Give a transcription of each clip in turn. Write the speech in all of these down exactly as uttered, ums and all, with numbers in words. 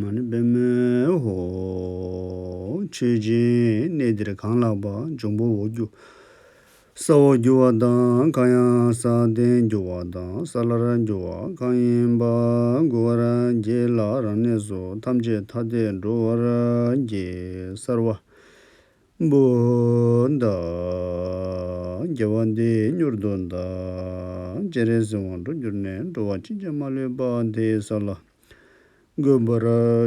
མ་ཎི་པདྨེ་ཧོ། ཆོས་ཀྱི་གནས་འདིར་གང་ལགས་པ། འབྱུང་པོ་འོག་གྱུར་ས་འོག་གྱུར་བ་དང་། གང་ཡང་ས་སྟེང་གྱུར་བ་དང་། ས་ལར་གྱུར་བ་གང་ཡིན་པ། མགུ་བར་བགྱིས་ལ་རང་གནས་སུ། ཐམས་ཅད་ཐ་དད་འགྲོ་བར་བགྱི། སརྦ་བུདྡྷ། དགེ་བ་འདིས་མྱུར་དུ་བདག་སྤྱན་རས་གཟིགས་དབང་འགྲུབ་གྱུར་ནས། འགྲོ་བ་ཅི་ཀྱང་མ་ལུས་པ། དེ་ཡི་ས་ལ་འགོད་པར་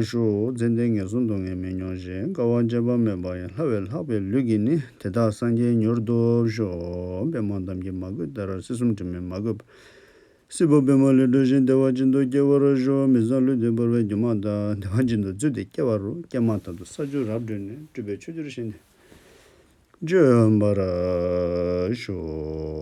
ཞུ། ཙན་དན་ངན་སོང་སྡུག་བསྔལ་མི་མྱོང་ཞིང་། དཀའ་བ་སྤྱད་པ་མེད་པ་ཡང་། ལྷ་བས་ལྷག་པའི་ལུས་ཀྱིས་ནི། དེ་དག་སངས་རྒྱས་མྱུར་དུ་ཤོག། པདྨ་འདམ་གྱིས་མ་གོས་ལྟར། སྲིད་གསུམ་དྲི་མས་མ་གོས་པ། སྲིད་པ་པདྨ་ལས་སྒྲོལ་ཞིང་། བདེ་བ་ཅན་དུ་སྐྱེ་བར་ཤོག། མི་བཟད་ལུས་འདི་འབར་བའི་སྒྱུ་མ་ལྟར། བདེ་བ་ཅན་དུ་བརྫུས་ཏེ་སྐྱེ་བ་རུ། སྐྱེས་མ་ཐག་ཏུ་ས་བཅུ་རབ་བགྲོད་ནས། སྤྲུལ་པའི་ཆོས་འབྱོར་བཞི་ནི་འབྱོན་པར་ཤོག།